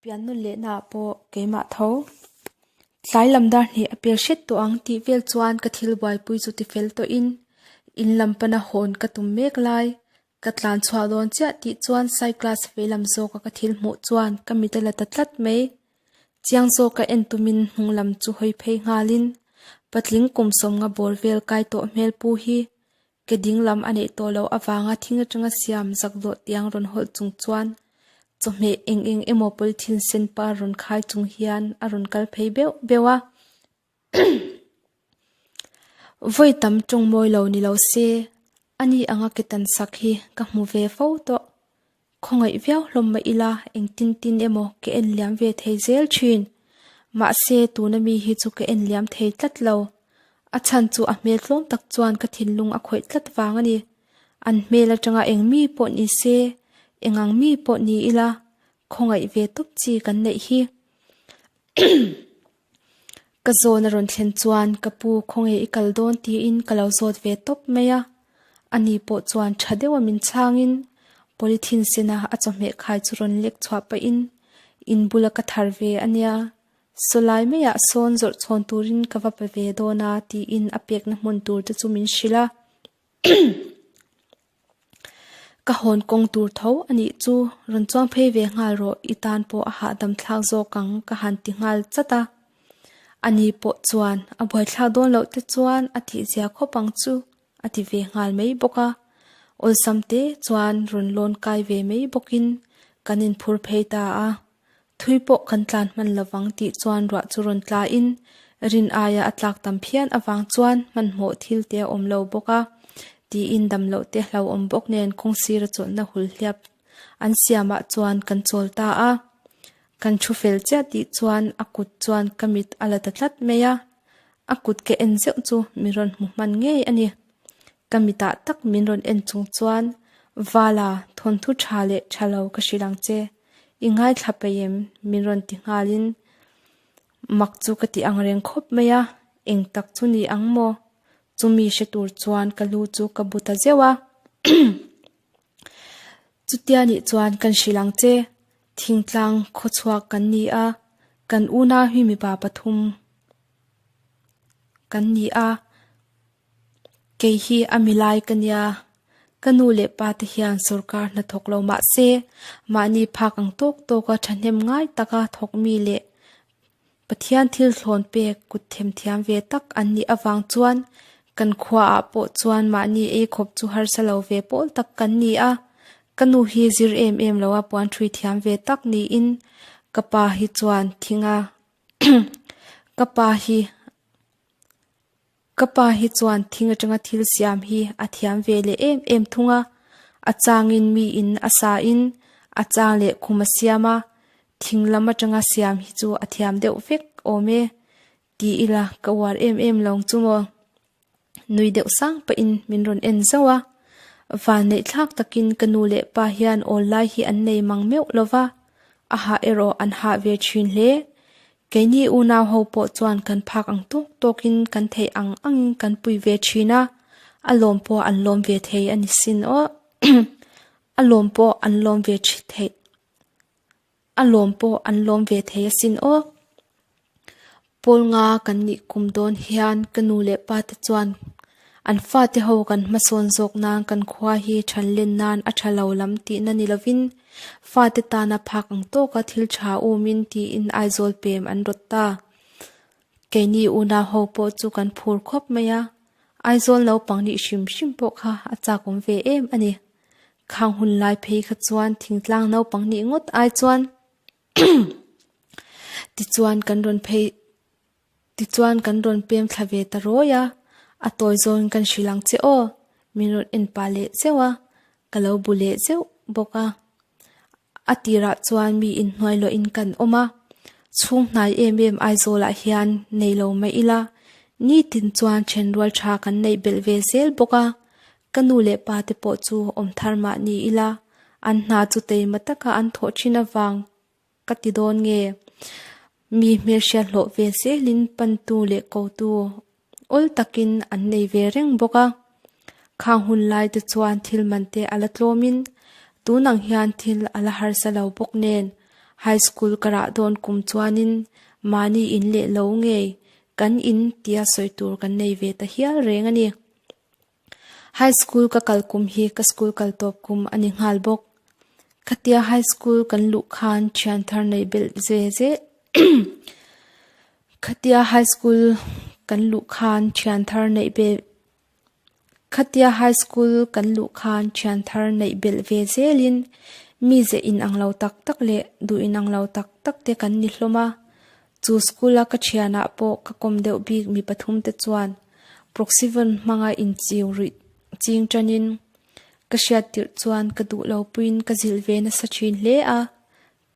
Pian nun lehna ah pawh keimah tho. Tlai lam dar hnih a pel hret tawh ang tih vel chuan ka thil buaipui chu ti fel tawhin in lam pana hawn ka tum mek lai. Ka tlan chhuah dawn chiah tih chuan cyclast vei lam zawka ka thil hmuh chuan ka mit a la ta tlat mai. Chiang zawka en tumin hnung lam chu hawi phei nghalin patling kum sawmnga bawr vel kai tawh hmel pu hi Ke dinglam a neih tawh loh avanga thing atanga siam zak dawh tiang rawn hawlh chung chuan chawhmeh eng eng emaw polythene sen par rawn khai chung hian a rawn kal phei beuh beuh a. Vawi tam tawng mawi lo ni lo se, ani anga ke tan sak hi ka hmu ve fo tawh. Khawngaih viau hlawm mah ila engtin tin emaw ka en liam ve thei zel thin. Mahse tuna mi hi chu ka en liam thei tlat lo. A chhan chu a hmel tlawm tak chuan ka thinlung a khawih tlat vang a ni. An hmel atanga eng mi pawh ni se, eng ang mi pawh ni ila khawngaih ve tawp chi kan neih hi. Ka zawn a rawn thlen chuan ka pu khawnge i kal dawn tiin ka lo zawt ve tawp mai a. Ani pawh chuan tha deuha min chhangin polythene sena a chawhmeh khai chu rawn lek chhuah pahin in bula ka thar ve a nia, sawlai maiah sawn zawrh chhawn turin ka va pe ve dawn a tiin a pekna hmun tur te chu min hrilh a. Ka hawn kawng tur tho a nih chu rawn chuang phei ve nghal rawh i tan pawh a hahdam thlak zawk ang ka han ti nghal chat a. Ani pawh chuan a buaithlak dawn loh te chuan a tih zia khawp ang chu a ti ve nghal mai bawk a. Awlsam te chuan rawn lawn kai ve mai bawkin kan inphur phei ta a. Thui pawh kan tlan hman lovang tih chuan ruah chu rawn tla in rin aia a tlak tam phian avang chuan hmanhmawh thil te a awm lo bawk a tiin damloh te hlauhawm bawk nen kawng sira chawlhna hul hliap an siamah chuan kan chawl ta a. Kan thu fel chiah tih chuan a kut chuan ka mit a la ta tlat mai a, a kut ka en zeuh chu min rawn hmu hman ngei a ni. Ka mitah tak min rawn en chung chuan Vala thawnthu tha leh tha lo ka hrilh ang che, i ngaithla peih em? min rawn ti nghalin mak chu ka ti ang reng khawp mai a, eng tak chu ni ang maw? Chumi hre tur chuan ka lu chu ka bu ta zeuh a. Chutia nih chuan kan hrilh ang che, thingtlang khawchhuak kan ni a, kan unau hi mipa pathum kan ni a. Kei hi a milai ka nia, ka nu leh pa te hian sorkar hna thawk lo mah se, mahni phak ang tawk tawka thahnem ngai taka thawk mi leh Pathian thil thlawn pek kut themthiam ve tak an nih avang chuan kan khuaah pawh chuan mahni ei khawp chu harsa lo ve pawl tak kan ni a. Ka nu hi zir em em loa puan ṭhui thiam ve tak niin ka pa hi chuan thinga ka pa hi Ka pa hi chuan thing atanga thil siam hi a thiam ve leh em em thung a, a changin mi in a sa in a chang leh khum a siam a, thing lam atanga siam hi chu a thiam deuh vek awm e ti ila ka uar em em lo ang chu maw. Nui deuh sang pahin min rawn en zauh a, van neih thlak takin ka nu leh pa hian awl lai hi an nei mang meuh lova, a hah erawh an hah ve thin hle. Keini unau ho pawh chuan kan phak ang tawk tawkin kan theih ang angin kan pui ve thin a, a lawm pawh an lawm ve thei a ni sin aw. A lawm pawh an lawm ve thei a lawm pawh an lawm ve thei asin aw. Pawl nga kan nih kum dawn hian ka nu leh pa te chuan an fate ho kan hmasawn zawk nan kan khua hi than len nan a tha lo lam tihna ni lovin Fate tana phak ang tawka thil tha umin tiin Aizawl pem an rawt ta. Keini unau ho pawh chu kan phur khawp mai a, Aizawl naupang nih hrim hrim pawh kha a chakawm ve em a ni. Khang hun lai phei kha chuan thingtlang naupang nih ngawt ai chuan tichuan kan rawn phei Tichuan kan rawn pem thla ve ta rawi a, a tawi zawngin kan hrilh ang che aw, min rawn en pah leh zeuh a, ka lo bu leh zeuh bawk a. A tirah chuan mi inhnuai lawhin kan awm a, chhung hnai em em Aizawlah hian nei lo mai ila, nitin chuan thenrual tha kan neih belh ve zel bawk a, ka nu leh pa te pawh chu awm thar mah ni ila, an hna chu teima taka an thawh thin avang Ka ti dawn nge? Mi hmelhriat hlawh ve zelin pantu leh kotu awl takin an nei ve reng bawk a. Khang hun lai te chuan thil man te a la tlawmin tunang hian thil a la harsa lo bawk nen. High school ka rah dawn kum chuanin mahni in leh lo ngei kan in tia sawi tur kan nei ve ta hial reng a ni. High school ka kal kum hi ka school kal tawp kum a ni nghal bawk. Khatia high school kan luh khan thian thar neih belh ve zel Khatia high school kan luh khan thian thar neih belh Khatia high school kan luh khan thian thar neih belh ve zelin mi ze inang lo tak tak leh duh inang lo tak tak te kan ni hlawm a. Chu school a ka thianah pawh ka kawm deuh bik mi pathum te chuan Proxyvan hmanga inchiu ruih ching tanin ka hriat tirh chuan ka duh lo puiin ka zilh ve nasa thin hle a,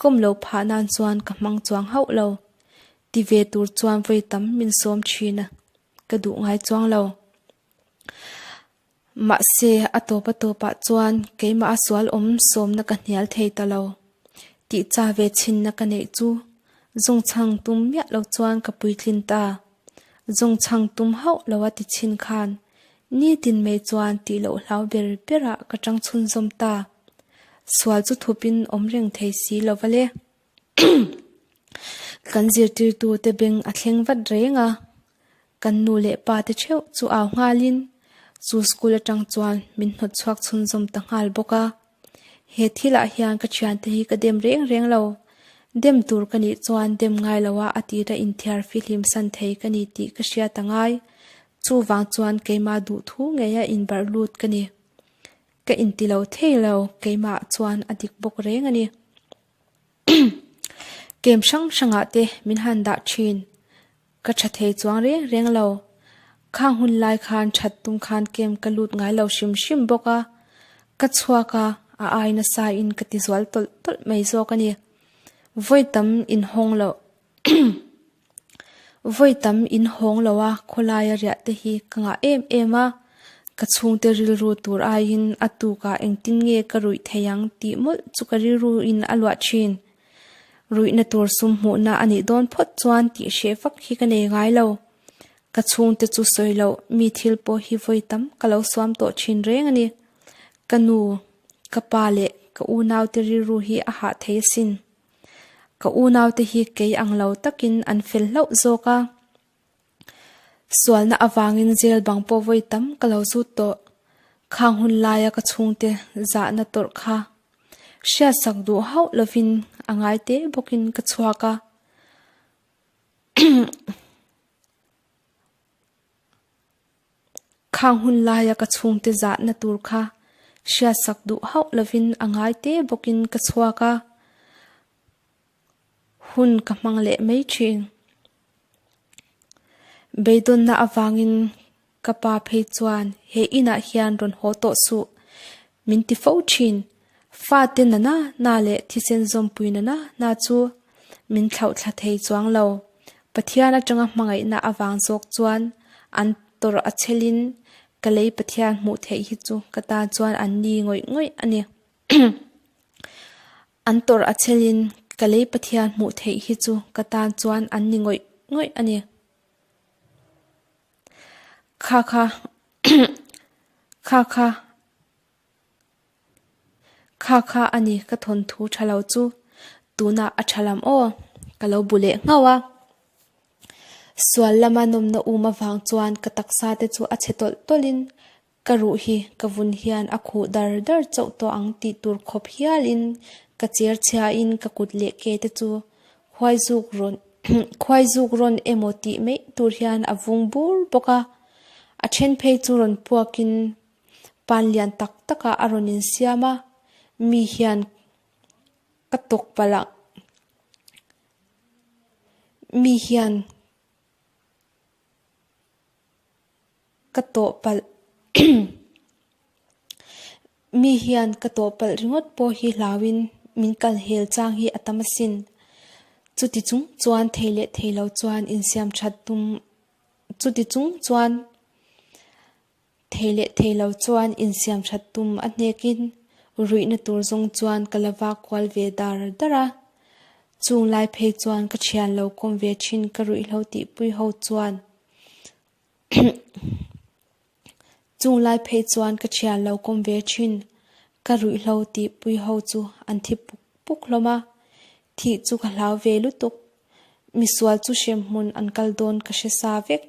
kawm lo phah nan chuan ka hmang chuang hauh lo. Ti ve tur chuan vawi tam min sawm thin a, ka duh ngai chuang lo. Mahse, a tawp a tawpah chuan keimah a sual awm sawmna ka hnial thei ta lo. Tih cha ve chhinna ka neih chu zungchhang tum miah lo chuan ka puitlin ta. Zungchhang tum hauh lo a ti chhin khan nitin mai chuan tih loh hlau ber berah ka tang chhunzawm ta. Sual chu thupin awm reng thei si lo va le. Kan zirtirtute beng a thleng vat reng a, kan nu leh pa te theuh chu au nghalin chu school atang chuan min hnawt chhuak chhunzawm ta nghal bawk a. He thilah hian ka thiante hi ka dem reng reng lo. Dem tur ka nih chuan dem ngai loa a tira inthiar fihlim san thei ka ni tih ka hriat a ngai. Chuvang chuan keimah duhthu ngeia inbarh lut ka ni. Ka inti lo thei lo, keimah chuan a dik bawk reng a ni. Kem hrang hrangah te min han dah thin. Ka tha thei chuang reng reng lo. Khang hun lai khan that tum khan kem ka lut ngai lo hrim hrim bawk a. Ka chhuak a, a ai nasa in ka ti zual tawlh tawlh mai zawk a ni. Vawi tam inhawng loh Vawi tam inhawng lo a khawlaia riah te hi ka ngah em em a, ka chhungte rilru tur aiin a tukah engtin nge ka ruih thei ang tih mawlh chu ka rilru in a luah thin. Ruihna tur sum hmuhna a nih dawn phawt chuan tih hreh vak hi ka nei ngai lo. Ka chhungte chu sawi loh mi thil pawh hi vawi tam ka lo suam tawh thin reng a ni. Ka nu, ka pa leh ka unaute rilru hi a hah thei asin. Ka unaute hi kei ang lo takin an fel hlauh zawk a. Sualna avangin jail bang pawh vawi tam ka lo zut tawh. Khang hun laia ka chhungte zahna tawrh kha hriatsak duh hauh lovin a ngai te bawkin ka chhuak a. Khang hun laia ka chhungte zahna tur kha hriatsak duh hauh lovin a ngai te bawkin ka chhuak a, hun ka hmang leh mai thin. Beidawnna avangin ka pa phei chuan he inah hian rawn haw tawh suh min ti fo thin. Fate nana na leh thisen zawmpui nana na chu min thlauhthla thei chuang lo. Pathian atanga hmangaihna avang zawk chuan an tawrh a chelin ka lei Pathian hmuh theih hi chu ka tan chuan an ni ngawih ngawih a ni. An tawrh a chelin ka lei Pathian hmuh theih hi chu ka tan chuan an ni ngawih ngawih a ni. Kha kha kha kha Kha kha a ni ka thawnthu tha lo chu tunah a tha lam aw ka lo bu leh nghauh a. Sual lama nawmna um avang chuan ka taksa te chu a chhe tawlh tawlhin ka ruh hi ka vun hian a khuh dar dar chauh tawh ang tih tur khawp hialin ka cher chhiain ka kut leh ke te chu khuai zuk rawn khuai zuk rawn emaw tih mai tur hian a vung bur bawk a. A then phei chu rawn puakin Pan lian tak takah a rawn insiam a, mi hian ka tawk palh a, mi hian ka tawh palh mi hian ka tawh palh ringawt pawh hi hlauhin min kal hel chang hi a tam asin. Chuti chung chuan thei leh thei lo chuan insiam that tum chuti chung chuan. Thei leh thei lo chuan insiam that tum a hnekin ruihna tur zawng chuan ka la vak kual ve dar dar a. Chung lai phei chuan ka thian lo kawm ve thin ka ruihhlo tihpui ho chuan Chung lai phei chuan ka thian lo kawm ve thin ka ruihhlo tihpui ho chu an thi puk puk hlawm a. Thih chu ka hlau ve lutuk. Misual chu hremhmun an kal dawn ka hre sa vek.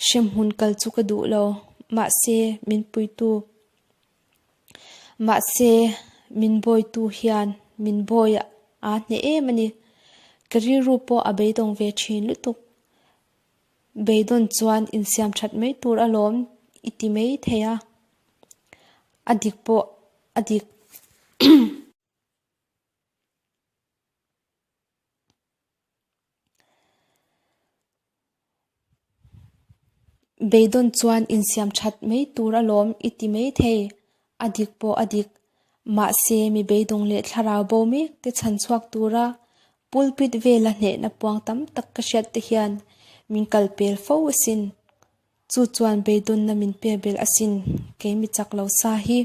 Hremhmun kal chu ka duh lo. Mahse, min puitu. Mahse, min bawitu hian min bawi a hneh em a ni. Ka rilru pawh a beidawng ve thin lutuk. Beidawn chuan insiam that mai tur alawm i ti mai thei a. A dik pawh a dik. Beidawn chuan insiam that mai tur alawm i ti mai thei. A dik pawh a dik. Mahse, mi beidawng leh thlarau bo mek te chhan chhuak tura pulpit vela hnehna puang tam tak ka hriat te hian min kal pel fo asin. Chu chuan beidawnna min pek belh asin, kei mi chak lo sa hi.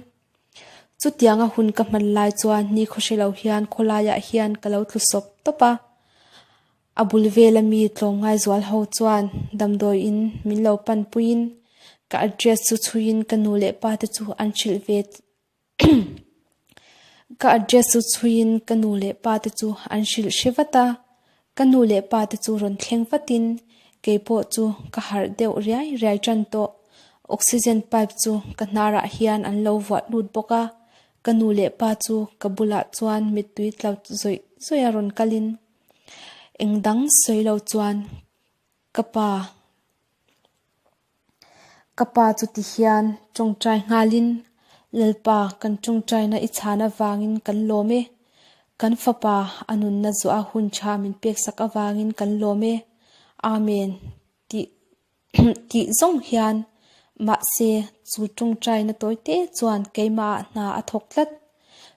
Chutianga hun ka hman lai chuan ni khawhre lo hian khawlaiah hian ka lo tlu sawp tawp a. A bul vela mi tlawmngai zual ho chuan damdawiin min lo panpuiin ka address chu chhuiin ka nu leh pa te chu an hrilh ve Ka address chu chhuiin ka nu leh pa te chu an hrilh hre vat a, ka nu leh pa te chu rawn thleng vatin keipawh chu ka harh deuh riai riai tan tawh. Oxygen pipe chu ka hnarah hian an lo vuah lut bawk a, ka nu leh pa chu ka bulah chuan mittui tla zawih zawih a rawn kalin eng dang sawi lo chuan ka pa Ka pa chu ti hian tawngtai nghalin, Lalpa, kan tawngtaina i chhan avangin kan lawm e. Kan fapa a nunna zuah hun tha min peksak avangin kan lawm e. Amen tih tih zawng hian mahse chu tawngtaina tawi te chuan keimahah hna a thawk tlat.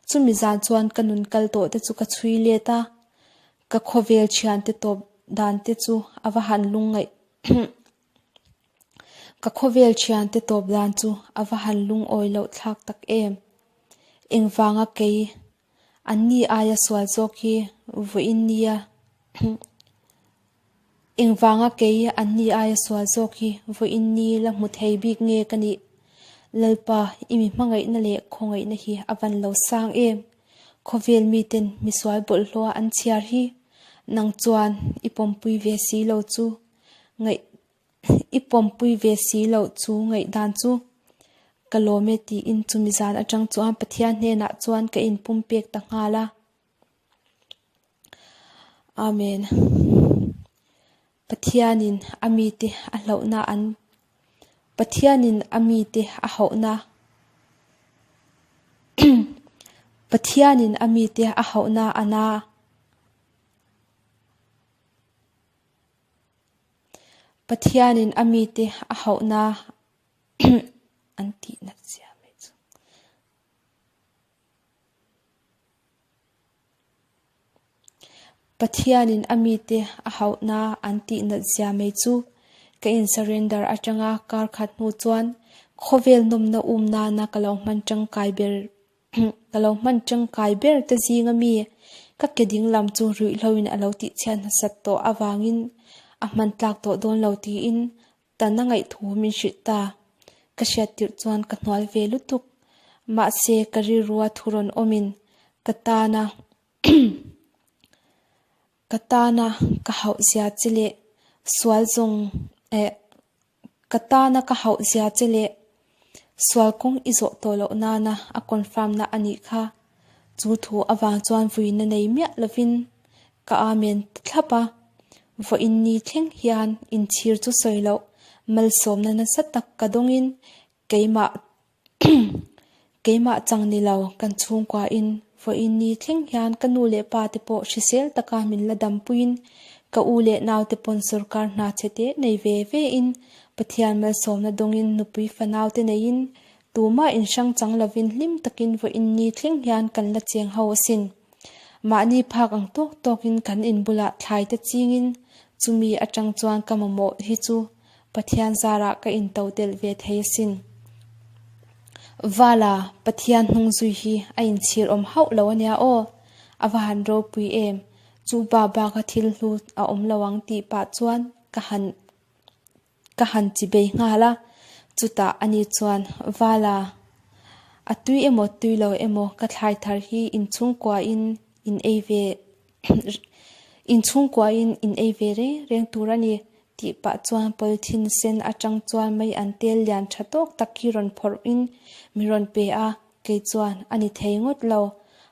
Chumi zan chuan ka nun kal tawh te chu ka chhui let a, ka khawvel thiante tawp dan te chu a va han lungngaih Ka khawvel thiante tawp dan chu a va han lungawi loh thlak tak em. Engvanga kei an ni aia sual zawk hi vawiin nia Engvanga kei an ni aia sual zawk hi vawiin ni la hmu thei bik nge ka nih? Lalpa, i mi hmangaihna leh khawngaihna hi a van lo sang em? Khawvel miten misual bawlhhlawha an chhiar hi nang chuan i pawmpui ve si lo chu ngaih i pawmpui ve si loh chu ngaihdan chu ka lawm e tiin chumi zan atang chuan Pathian hnenah chuan ka inpumpek ta nghal a. Amen. Pathianin a mite a hlauhna an Pathianin a mite a hauhna Pathianin a mite a hauhna a na. Pathianin a mite a hauhna an tihna chiah mai chu. Pathianin a mite a hauhna an tihnat zia mai chu ka in surrender atanga kar khat hnu chuan khawvel nawmna um nana ka lo hman tangkai ber ka lo hman tangkai ber te zinga mi ka ke ding lam chu ruihhloin a lo tihchhiat hmasat tawh avangin a hman tlak tawh dawn lo tiin Tan a ngaihthu min hrilh ta. Ka hriat tirh chuan ka hnual ve lutuk. Mahse, ka rilrua thu rawn awmin ka tana ka tana ka hauh zia che leh sual zawng eh ka tana ka hauh zia che leh sual kawng i zawh tawh loh nana a confirm na a nih kha. Chu thu avang chuan vuina nei miah lovin Ka amen ta thlap a, vawiin ni thleng hian inchhir chu sawi loh malsawmna nasa tak ka dawngin keimah keimah chang ni lo kan chhungkuain vawiin ni thleng hian ka nu leh pa te pawh hrisel taka min la dampuiin ka u leh naute pawn sawrkar hna chhe te nei ve ve in Pathian malsawmna dawngin nupui fanau te neiin tumah inhrang chang lovin hlim takin vawiin ni thleng hian kan la cheng ho asin. Mahni phak ang tawk tawkin kan in bulah thlai te chingin chumi atang chuan ka mamawh hi chu Pathian zarah ka in to telh ve thei asin. Vala, Pathian hnung zui hi a inchhir awm hauh lo ania aw. A va han ropui em, chu ba baka thil hlu a awm lo ang tih pah chuan ka han Ka han chi bei nghal a, chutah ani chuan, Vala, a tui emaw tui lo emaw ka thlai thar hi inchhungkuain in ei ve. Inchhungkuain in ei ve reng reng tur a ni tih pah chuan polythene sen atang chuan mei an tel lian tha tawk tak hi rawn phawrh in mi rawn pe a, kei chuan a ni thei ngawt lo.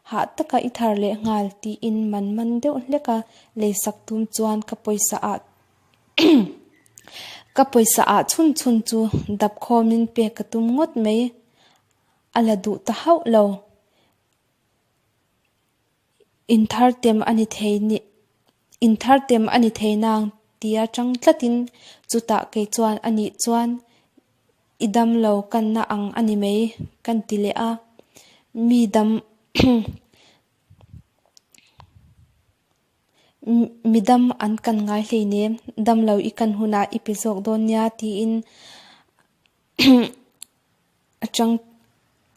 Hah taka i thar leh nghal tiin man man deuh hlek a leisak tum chuan ka pawisa ah ka pawisa ah chhun chhun chu dap khawmin pek ka tum ngawt mai. A la duh ta hauh lo. Inthar tem a ni thei ni inthar tem a ni thei nang tia tang tlatin chutah kei chuan a nih chuan i dam lo kanna ang a ni mai kan ti leh a. Mi dam mi dam an kan ngai hleinem dam lo i kan hunah i pe zawk dawn nia tiin A chang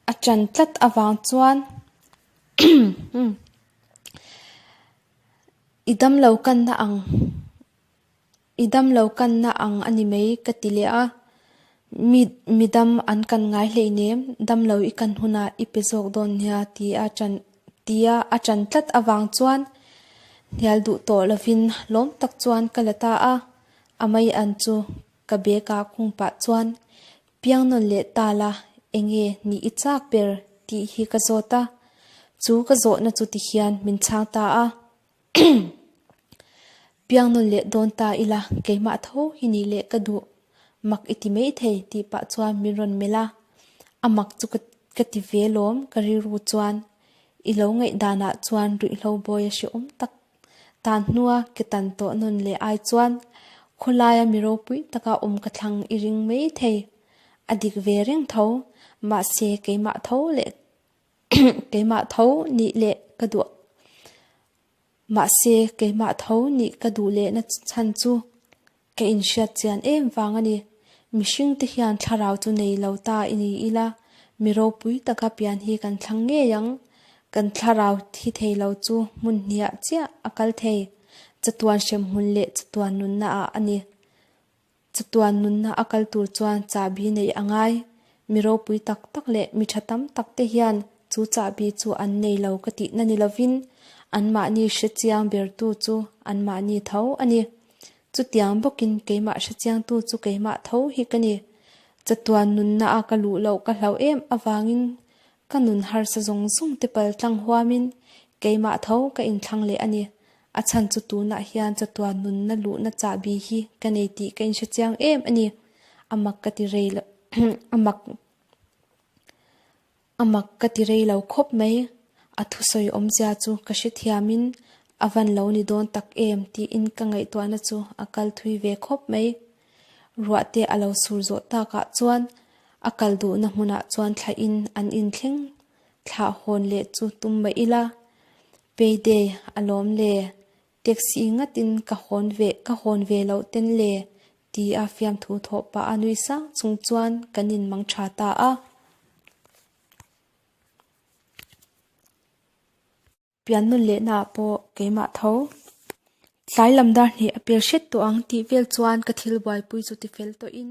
a chan tlat avang chuan i damlo kanna ang i damlo kanna ang a ni mai ka ti leh a, mi midam an kan ngai hleinem damlo i kan hunah i pe zawk dawn nia tia chan tia a chan tlat avang chuan hnial duh tawh lovin lawm tak chuan ka la ta a, a mai an chu. Ka bag ah khung pah chuan piang nawn leh ta la enge ni i chak ber tih hi ka zawt a, chu ka zawhna chu ti hian min chhang ta a. Piang nawn leh dawn ta ila keimah tho hi nih leh ka duh mak i ti mai thei tih pah chuan min rawn melh a, a mak chu ka ti ve lawm ka rilru chuan i lo ngaihdanah chuan ruihhlo bawi a hrehawm tak Tan hnua ke tan tawh nawn leh ai chuan khawlaia mi ropui taka awm ka thlang i ring mai thei. A dik ve reng tho, mahse keimah tho leh keimah tho nih leh ka duh mahse keimah tho nih ka duh lehna chhan chu Ka inhriat chian em vang a ni. Mihring te hian thlarau chu nei lo ta i ni ila, mi ropui taka pian hi kan thlang ngei ang. Kan thlarau thi thei lo chu hmun hniah chiah a kal thei. Chatuan hremhmun leh chatuan nunna ah a ni. Chatuan nunna a kal tur chuan chahbi neih a ngai. Mi ropui tak tak leh mi tha tam tak te hian Chu chahbi chu an nei lo ka tihna ni lovin anmahni hrechiang bertu chu anmahni tho a ni. Chutiang bawkin keimah hrechiangtu chu keimah tho hi ka ni. Chatuan nunna a ka luh loh ka hlauh em avangin ka nun harsa zawng zawng te pal tlang huamin keimah tho ka inthlang leh a ni. A chhan chu tunah hian chatuan nunna luhna chahbi hi ka nei tih ka inhrechiang em a ni. A mak ka ti rei lo a mak. A mak ka ti rei lo khawp mai, a thusawi awmzia chu ka hrethiamin a van lo ni dawn tak em tiin ka ngaihtuahna chu a kal thui ve khawp mai. Ruah te a lo sur zawh takah chuan a kal duhna hmunah chuan thlahin an inthleng thlah hawn leh chu tum mai ila, payday a lawm le, taxi ngatin ka hawn ve ka hawn ve loh ten le Ti a fiamthu thawh pah a nui sang chung chuan kan in mang tha ta a. Pian nun lehna ah pawh keimah tho. Tlai lam dar hnih a pel hret tawh ang tih vel chuan ka thil buaipui chu ti fel tawh in.